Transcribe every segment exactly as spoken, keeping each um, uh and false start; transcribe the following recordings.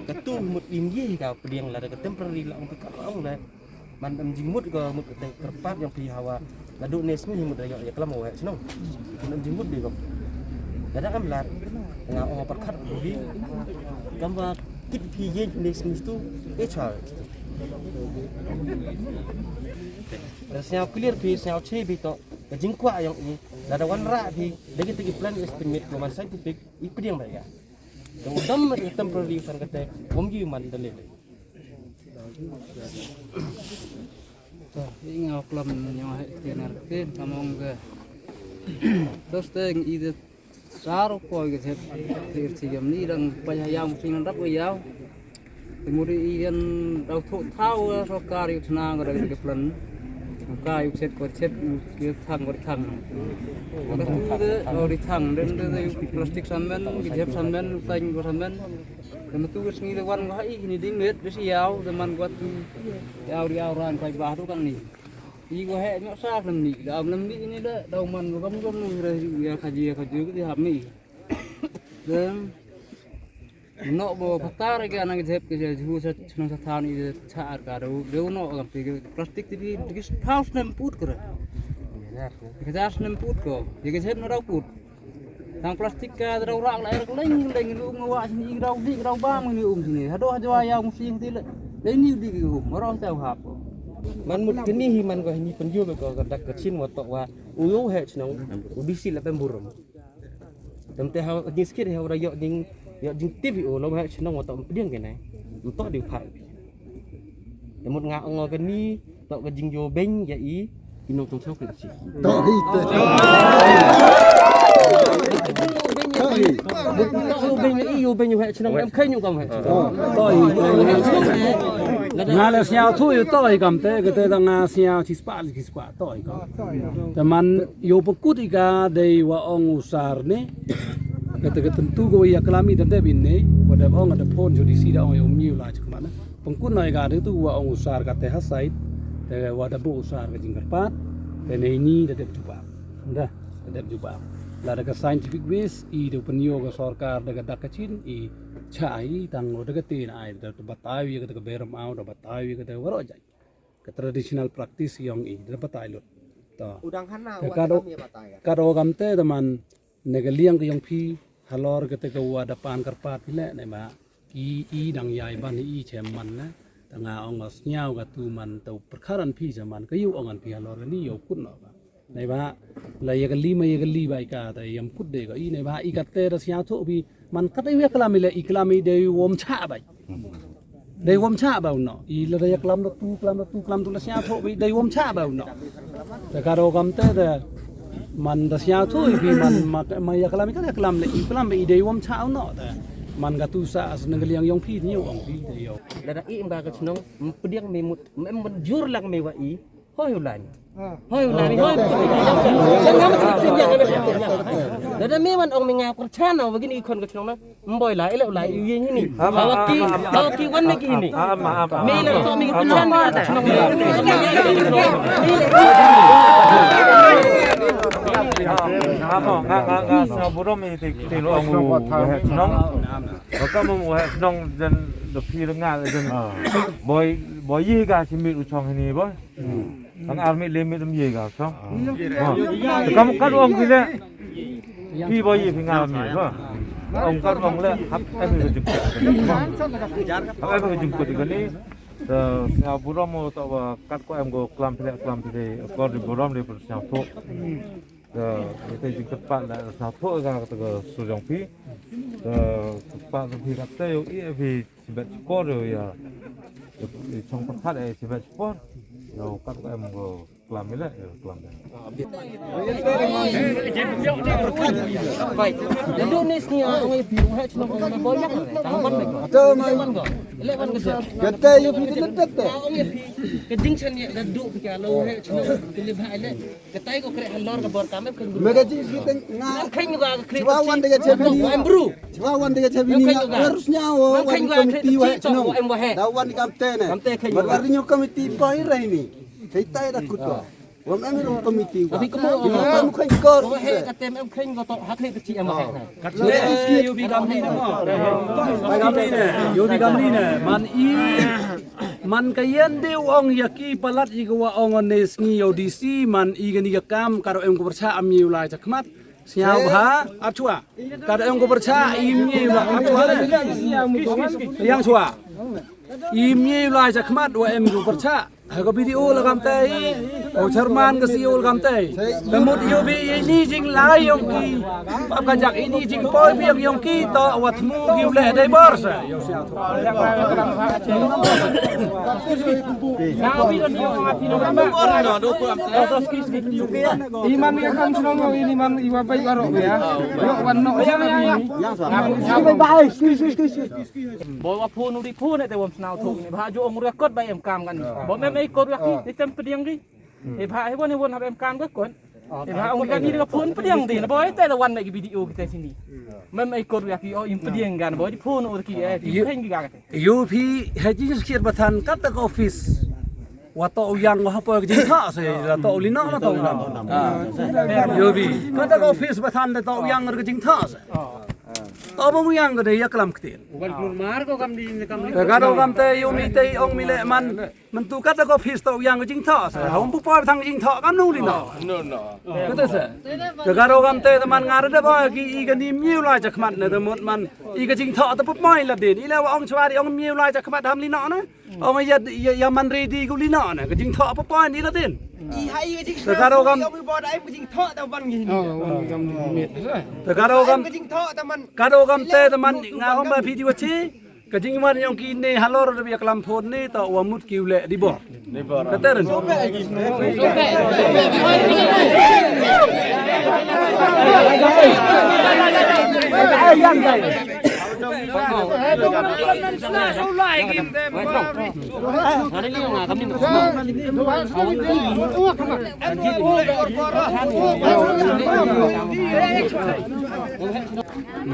Katu mut im ye ka pdiang la da ka temporary la ong ka ong la. Man em jingmut ko mut ka teng kyrpad jong phi hawa. La du ne sngi mut da ïoh ïa klam wa shnong. Em jingmut de ko. Da da em la nga ong pyrkhat phi. Kam wa kit phi ye ne sngi tu. E cha. Ra sñiaw clear phi sñiaw che phi to. Ka jingkwah jong i. La da wan rah phi. Da ki te ki plan estimate ko man scientific. I pdiang da ya. Dang dam i temporary san kate. Wam gi man da le. To, i nga klam ñiong ha i te nar te, ka mong ke. Tos te i de sar ko i ke jep, tir ti gam ni dang pa ya yang sing rap ko yaw. Te muri i yan dau tho thau, eh, sorkar yu tna ko da ke plan. Ka yu chet ko chet, yu thang ko thang. Ka tu de, ko ri thang, den de, de yu plastik san men, ki jep san men, yu tang ko san men. Te ma tu ka sngi te wan ko ha i kini ding met, bisi yaw, te man ko tu yaw ri yaw ran kai bah tu kang ni. I ko he nyok sa lam ni, da lam ni ni da, da man ko gam gam ni re ya khaji ya khaji ko di hap ni. Te no bo patar ke anang jep ke ju sa chnong sa than i cha ar ka do, do no gam ti ke plastik ti di, di ke phaw snem put ko re. Ke jar snem put ko, ye ke jep no da put. Tang plastik ka dau rak la er leng leng lu ngwa sini dau dik dau bang ni um sini. Hado hajo ya um sini ti le. Dei ni dik um ro sa hap. Man mut kini hi man ko hini penju ko ka dak ka chin wa tok wa. U yo he chnong. U bisi la pem burum. Tem te ha ni skit he ura yo ding yo ding tip u lo he chnong wa tok pdiang kene. Tok di pha. Te mut nga ong kani to ka jingyo beng ya i i nong tong chok chi. To hi te. Yo beng ya i yo beng ya he chnong em khai nyu kam he. To hi. Nga le sñiaw thu yu to hi kam te ke te da nga sñiaw chi spa chi spa to hi kam. Te man yo pekut i ka dei wa ong usar ne. Ke te ke tentu ko ya klami da debin ne. Wa da ong da phone jodi si da ong yo mi la chi kmana. Pengkun noi ka tu wa ong usar kate ha site te wa da bu usar ka jingkyrpad te nei ni da dep jubab. Da da dep jubab. La da ka scientific ways i da penyo ka sorkar da ka dak ka chin i cha i tang da ka tin ai da batai wi ka da ka beram au da batai wi ka da waro jai. Ka traditional practice yong i da batai lut. To. Udang hana ka do kam te da man Ne ka liang ka yong phi halor kata ka wa da pan kyrpad phi leh ne ba ki i dang yai ban i chem man ne. Ta nga ong nga sñiaw ka tu man ta u pyrkharan phi cha man ka yu ong an phi halor ka ni yow kut no ka. Ne ba la ya ka li ma ya ka li ba i ka ta yam kut de ka i ne ba i ka te da sñiaw tho phi man kata i ya klam i le i klam i de wom cha ba. Dei wom cha ba u no. I la dei klam da tu, klam da tu, klam tu la sñiaw tho, dei wom cha ba u no. Te ka ro kam te de man da sñiaw tho i phi man ma, ma ya klam i ka ya klam le i klam i dei wom cha u no te. Man ka tu sa as nang liang yong phi ni yong phi te yo. Lada i ba ka chnong, mpdiang me mut, em ban jur lang me wa i. Hoi u lai. Hoi u lai, hoi. Lada me wan ong me nga kyrchan na wa gini i khon ka chnong na. Mboi la, ile ulai, iye ni ni. Hawa ki, hawa ki wan lagi ni. Me la so me kyrchan na ka chnong. Nga nga nga sa burom i ti ti lo ong u he chnong. Ka mo u he chnong jan da phi nga jan. Boi boi yi ga si mi u chong ni boi. Ang army limit am ye ga so. Kam kat ong phi le. Phi ba ye phi nga mi ba. Ong kat ong le hap em ga jingkut. Hap em ga jingkut ga ni. Te sa burom mo to ba kat ko em go klam phi le klam phi le kor di burom di per sa pho. Te te jingkut pa la sa pho ga te ga su jong phi. Te pa phi kat te yo i phi Sibet chipor yo ya. Chong pyrkhat eh sibet chipor. Yo kat ko em ko klam ile yo klam. Bai. Lalu ni sini ah ngai pi uhe chino ko mai boyak. Tang ban ko. Tang ban ko. Ile ban ko. Kata yo pi kata kata. Ka ding chan ya lalu pi ka lo uhe chino ko le ba ile. Katai ko kreh halor ka bor kam em kheng bru. Mega ji ji teng nga. Kheng ba ka kreh. Chwa wan de ka chebi ni. Em bru. Chwa wan de ka chebi ni. Nga rus nya wo wan komiti wa chno. Em wa he. Da wan kam te ne. Kam te kheng. Mar ri nyo komiti ko i rai ni. Tei tai da kut ko. Wan em ruh committee. Tapi kemo, kemo em kheng kor. Ko he ka tem em kheng ko to hak he te chi em hak na. Kat ne yo bi gam ni na mo. Ba gam ni ne, yo bi gam ni ne. Man i, man ka yen de ong ya ki palat i ko wa ong ne sngi yo D C, man i gani ka kam karo em ko bercha am yu lai chakmat. Siaw ha, ap chua. Karo em ko bercha im ye wa ap chua ne. Yang chua. Im ye lai chakmat wa em ko bercha. Ha ka video la kam te i, o chairman ka C E O la kam te. Ka mut yo bi i ni jing lai yong ki. Ba ka jak i ni jing poi bi yong yong ki to wa thmu ki u le dai bor sa. Yo sia to. Iman ni kam sino ngo ini man iwa bai baro ya. Yo wan no ya. Yang sa. Bai bai. Bo wa phone u di phone te wam snau thok ni. Ba jo ong record ba em kam kan ni. Bo mem ei kor wa ki, ni tem pediang ki. E ba he won he won ha em kam ka kon. E ba ong kan ni ka phone pediang di. Bo te da wan me ki video kita sini. Mem ei kor wa ki o im pediang kan. Bo di phone o ki e ki pen ki ga ka te. Yo phi he jing skir batan kat ka office. Wa to u yang wa hapo ka jingtha se la to u lino la to u nam. Yo bi kat ka office batan da to u yang ka jingtha se. To ba mu yang ka de ya klam ktir. Wan klur mar ko kam di ne kam di. Ka do kam te yo mi te ong mi le man. Man tu kat ko phis to yang jing tho sa. Hom pu poi thang jing tho kam nu li no. No, no. Kata sa. Ka garo gam te man ngar da ba ki i ka ni miu lai chakmat ne da mot man. I ka jing tho ta pu poi la din. I la wa ong chwa ri ong miu lai chakmat ham li no ne. Ong ya ya man ri di ku li no ne. Ka jing tho pu poi ni la din. I hai ka jing. Ka garo gam. Ong ba da ai ka jing tho ta ban ngi. Ka garo gam. Ka jing tho ta man. Ka garo gam te ta man nga ong ba phi di wa chi. Ka jingwan yong ki ne halor da bia klam phone ne ta wa mut ki u leh di bor. Ka ter.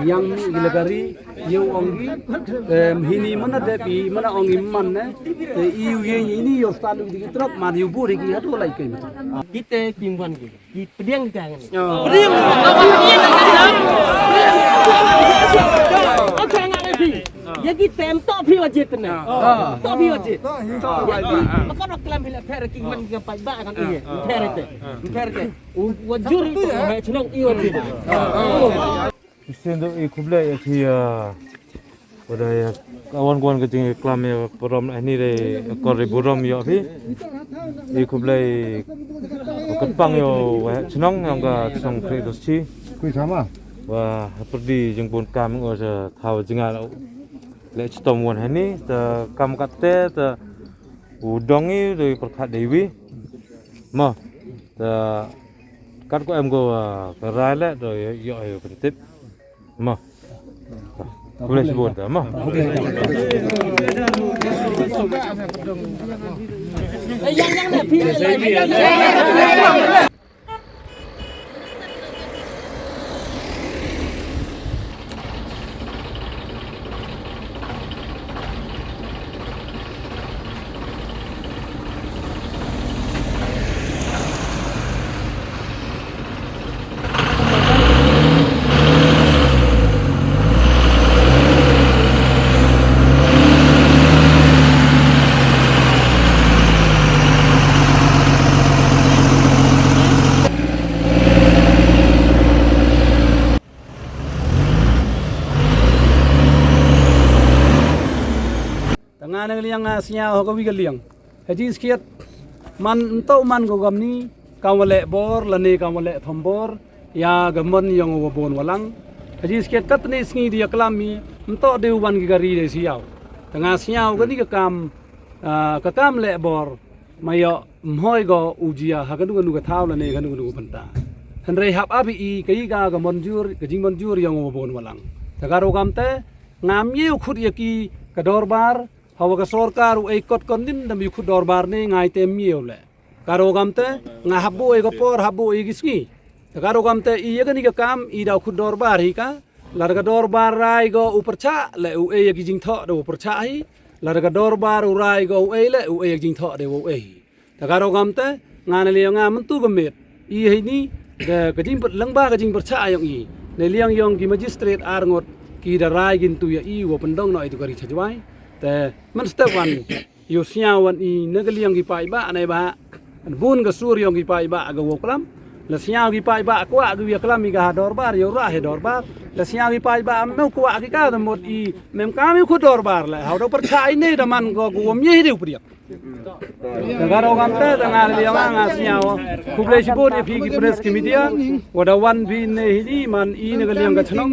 Yang ni gila kari. Yu ong gi, em, hini mana dep i, mana ong i man ne, te i u ye ni yo stan u digi trok man yu buri gi hadu lai kai mata. Kite kim wan gi, ki pediang kita ngan. Pediang. Acha nga ngai phi. Ya ki tem to phi wajit ne. To phi wajit. Ya ki, maka ro klam hila pher ki man ki pai ba kan i. Pher te. Pher te. U wajur to, hai chnong i wajit. Sien do i khublei ïa phi, ah, pada ïa ka wan ka wan ka jingklam ïa burom, eh, ni dei kor ri burom ïa phi. I khublei ka pang ïa wa chnong ïa ka chnong Kri Dos Chi. Kui sama. Wa pyrdi jingbun kam ngo sa thaw jinga le chitom wan hani ta kam kat te ta u dong i dei perkhat dei wi. Mo ta Kat ko em ko, ah, ka rai le do yo yo pyntip. Mo. Boleh sebut dah, mo. Tang nga na ka liang nga sngew ha ka wi ka liang. Ha jingskhiat man nto man ko gamni ka wa leh bor lane ka wa leh thombor ïa ka mon yong wa bon walang. Ha jingskhiat katne sngi di ïa klam mi nto de wan ki kari de siaw. Tang nga sngew kani ka kam, ah, ka kam leh bor ma ïoh mhoi ko u jia ha kanu kanu ka thaw lane kanu kanu ka bynta. Hynrei hap abi i ka i ka ka monjur ka jingmonjur yong wa bon walang. Te ka rogam te ngam ïew khut ïa ki ka dorbar hawa ka sorkar u ei kot kon din dam ïu khut dorbar ne ngai te ïew le. Ka rogam te nga hap bu ei ka por hap bu ei ki sngi. Te ka rogam te i ïa kani ka kam i da u khut dorbar hi ka. Lada ka dorbar rai ko u pyrchah le u ei ïa ki jingthoh da u pyrchah hi. Lada ka dorbar u rai ko u ei le u ei ïa ki jingthoh da u ei hi. Te ka rogam te Nga na liang nga mynta ka miet i heini da ka jingpyrshah, lyngba ka jingpyrshah yong i na liang yong ki magistrate ar ngut, ki da rai kyntu ya i wa pyndong noh itu ka ri Chajwai. Te mynstep wan yow sñiaw wan i na ka liang ki paidbah ne ba bun ka sur yong ki paidbah ka wow klam. La sñiaw ki paidbah kwah ki ya klam i ka ha dorbar, yow rah ha dorbar. La sñiaw ki paidbah am no kwah ki ka da mut i mem kam i khu dorbar le haw da pyrshah i ne da man ko ko wam ye de u pdiak. Ka ka rong am te da nga liang nga sñiaw. Khublei shibun ya phi ki press ki media. Wa da wan phi ne hi di man i na ka liang ka chnong.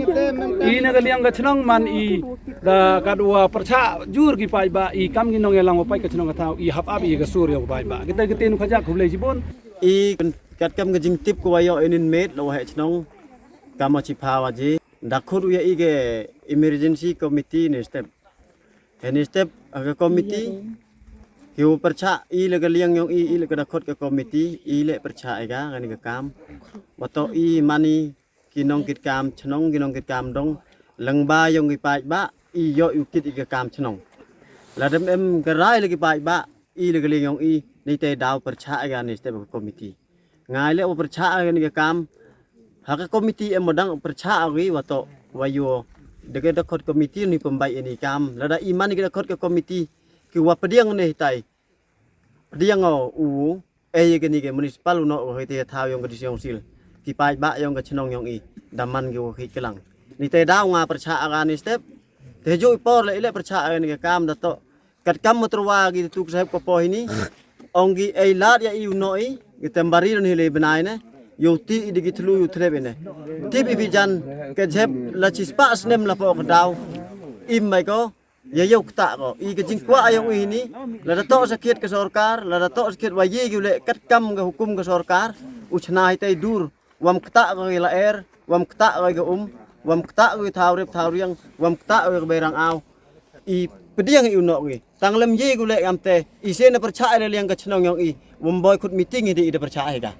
I na ka liang ka chnong man i da ka dua pyrshah jur ki paidbah i kam ki nongyalang wa paid ka chnong ka thaw i hap ap i ka sur ya u paidbah. Kita kita nu kajak khublei shibun. I kat kam ka jingtip ko wa yoh inin met lo wa heh chnong. Kam wa chi phawa ji. Da khut u ya i ke emergency committee ni step. Heni step ha ka committee. Ki u pyrshah i la ka liang yong i, i la ka da khot ka committee, i le pyrshah i ka kani ka kam. Wa to i mani ki nongkit kam chnong, ki nongkit kam dong. Lyngba yong ki paidbah i yoh u kit i ka kam chnong. La dem em ka rai la ki paidbah i la ka liang yong i, ni te daw pyrshah i kani step ha ka committee. Ngai le u pyrshah kani ka kam. Ha ka committee em modang pyrshah agi wa to wa yo. Da ka da khot committee ni pembai ini kam. Lada iman ki da khot ka committee ki wa pdiang ne hitai. Pdiang o u e kani ka municipal u no wa hitai thaw yong ka disiong sil. Ki paidbah yong ka chnong yong i. Da man ki wa ki kelang. Ni te daw nga pyrshah aga ni step. Te ju i por le ile pyrshah kani ka kam da to. Kat kam motorwa ki tu ka sahib ko po hini. Ong ki ei lad ya i u no i ki tembari don hile benai ne. Yo ti i digi thlu yu thlep ine. Tip i bijan ke jhep la chispa snem la po ka daw. Im bai ko ya yo kta ko i ke jingkwa ayong i hini. La da to sakit ke sorkar, la da to sakit wa ye ki le kat kam ke hukum ke sorkar. U chna hitai dur. Wam kta ko i la er, wam kta ko i ka um, wam kta ko i thaw rep thaw riang, wam kta ko i ka berang aw. I pdiang i u nok i. Tang lem ye gu le am te. I se na pyrchah i la liang ka chnong yong i. Wam boi khut meeting i di i da pyrchah i ka.